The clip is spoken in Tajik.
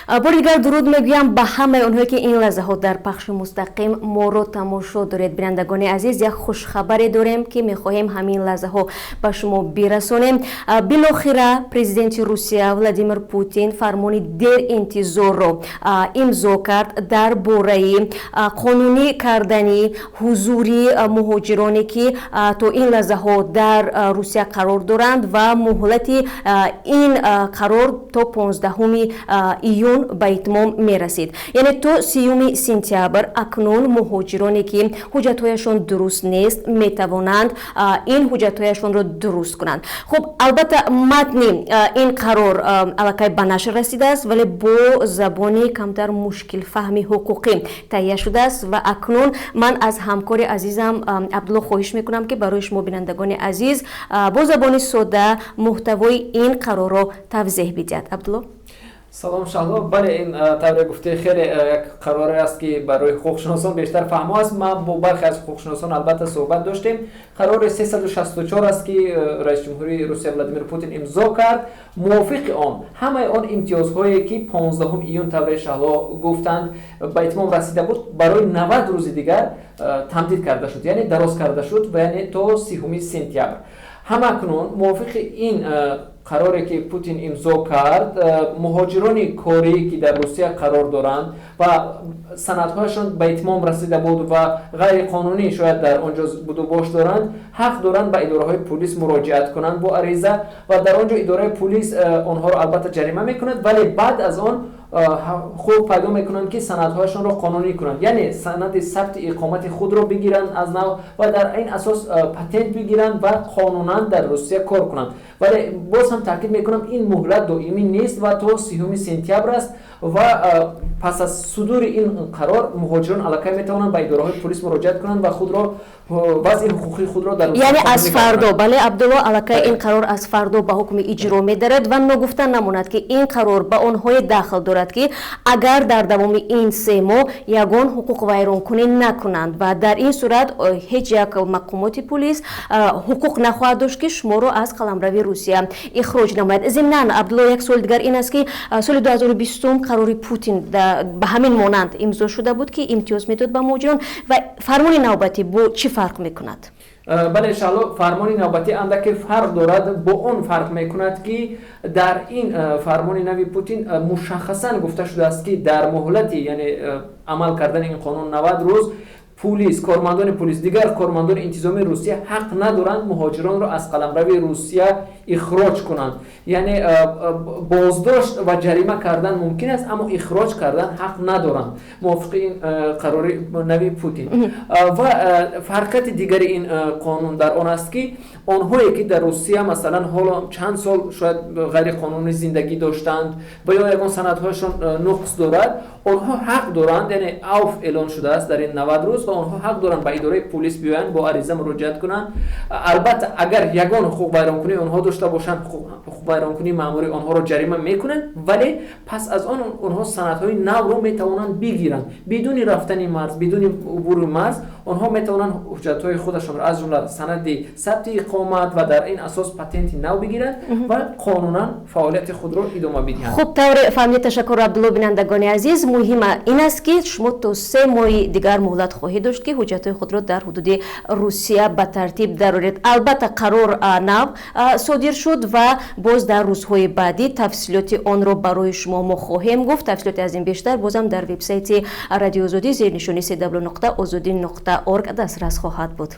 Бори дигар дуруд мегӯям ба ҳамаи онҳое, ки ин лаҳзаҳо дар пахши мустақим моро тамошо доред. Бинандагони азиз, як хушхабаре дорем, ки мехоҳем ҳамин лаҳзаҳо ба шумо бирасонем. Билохира президенти Русия Владимир Путин фармони деринтизорро имзо кард дар бораи қонунӣ кардани ҳузури муҳоҷироне, ки то ин лаҳзаҳо дар Русия қарор доранд, ва муҳлати ин қарор то 15 июн ба итмом мерасид, яъне то 30 сентябр. Акнун муҳоҷироне, ки ҳуҷҷатҳояшон дуруст нест, метавонанд ин ҳуҷҷатҳояшонро дуруст кунанд. Хуб, албатта, матни ин қарор аллакай ба нашр расидааст, вале бо забони камтар мушкилфаҳми ҳуқуқӣ таҳия шудааст. Ва акнун ман аз ҳамкори азизам Абдулло хоҳиш мекунам, ки барои шумо, бинандагони азиз, бо забони сода муҳтавои ин қарорро тавзеҳ бидиҳад. Абдулло. Салом, Шаҳло. Бале, ин тавре гуфте, хеле як қароре аст, ки барои ҳуқуқшиносон бештар фаҳмо аст. Ман бо бархе аз ҳуқуқшиносон, албатта, суҳбат доштем. Қарори 364 аст, ки раиси ҷумҳурии Русия Владимир Путин имзо кард. Мувофиқи он, ҳамаи он имтиёзҳое, ки 15 июн, тавре Шаҳло гуфтанд, ба итмом расида буд, барои 90 рӯзи дигар тамдид карда шуд, яъне дароз карда шуд ва яъне то 30 сентябр. Ҳамакнун мувофиқи ин қароре, ки Путин имзо кард, муҳоҷирони корӣ, ки дар Русия қарор доранд ва санадҳояшон ба итмом расида буд ва ғайриқонунӣ шояд дар он ҷо будубош доранд, ҳақ доранд ба идораҳои пулис муроҷиат кунанд бо ариза ва дар он ҷо идораи пулис онҳоро, албатта, ҷарима мекунад, вале баъд аз он ҳуқуқ пайдо мекунанд, ки санадҳояшонро қонунӣ кунанд, яъне санади сабти иқомати худро бигиранд аз нав ва дар ин асос патент бигиранд ва қонунан дар Русия кор кунанд. Вале боз ҳам таъкид мекунам, ин муҳлат доимӣ нест ва то 30 сентябр аст ва пас аз судури ин қарор муҳоҷирон аллакай метавонанд ба идораҳои пулис муроҷиат кунанд ва худро, вазъи ҳуқуқии худро дар Яъне аз фардо, бале, Абдулло, аллакай ин қарор аз фардо ба ҳукми иҷро медарад. Ва ногуфта намонад, ки ин қарор ба онҳое дахл дорад, ки агар дар давоми ин 3 моҳ ягон ҳуқуқвайронкунӣ накунанд, ва дар ин сурат ҳеҷ як мақомоти пулис ҳуқуқ нахоҳад дошт, ки шуморо аз қаламрави Русия ихроҷ намояд. Зимнан, Абдулло, як суоли дигар ин аст, ки соли 2020 қарори Путин ба ҳамин монанд имзо шуда буд, ки имтиёз медод ба муҳоҷирон, ва фармони навбатӣ бо чӣ фарқ мекунад? Бале, Шаҳло, фармони навбатӣ андаке фарқ дорад. Бо он фарқ мекунад, ки дар ин фармони нави Путин мушаххасан гуфта шудааст, ки дар муҳлати, яъне амал кардани ин қонун 90 рӯз, пулис, кормандони пулис, дигар кормандони интизомии Русия ҳақ надоранд муҳоҷиронро аз қаламрави Русия ихроҷ кунанд. Яъне боздошт ва ҷарима кардан мумкин аст, аммо ихроҷ кардан ҳақ надоранд мувофиқи ин қарори нави Путин. Ва фарқияти дигари ин қонун дар он аст, ки онҳое, ки дар Русия, масалан, ҳоло чанд сол шояд ғайриқонунӣ зиндагӣ доштанд ва ё ягон санадҳояшон нуқс дорад, онҳо ҳақ доранд, яъне авф эълон шудааст дар ин 90 рӯз ва онҳо ҳақ доранд ба идораи пулис биёянд, бо ариза муроҷиат кунанд. Албатта, агар ягон ҳуқуқвайронкунии онҳо дошта бошанд, ҳуқуқвайронкунии маъмурӣ, онҳоро ҷарима мекунанд, вале пас аз он онҳо санадҳои навро метавонанд бигиранд бидуни рафтани марз, бидуни убури марз. Онҳо метавонанд ҳуҷҷатҳои худашонро, аз ҷумла санади сабти иқомат ва дар ин асос патенти нав бигиранд ва қонунан фаъолияти худро идома бидиҳанд. Хуб, тавре фаҳмидед, ташаккур, Абдулло. Бинандагони азиз, муҳима ин аст, ки шумо то 3 моҳи дигар муҳлат хоҳед дошт, ки ҳуҷҷатҳои худро дар ҳудуди Русия ба тартиб дароред. Албатта, қарор нав содир шуд ва боз дар рӯзҳои баъдӣ тафсилоти онро барои шумо мо хоҳем гуфт. Тафсилоти аз ин бештар бозам дар вебсайти Радиои Озодӣ зери нишони cw.ozodi.org дастрас хоҳад буд.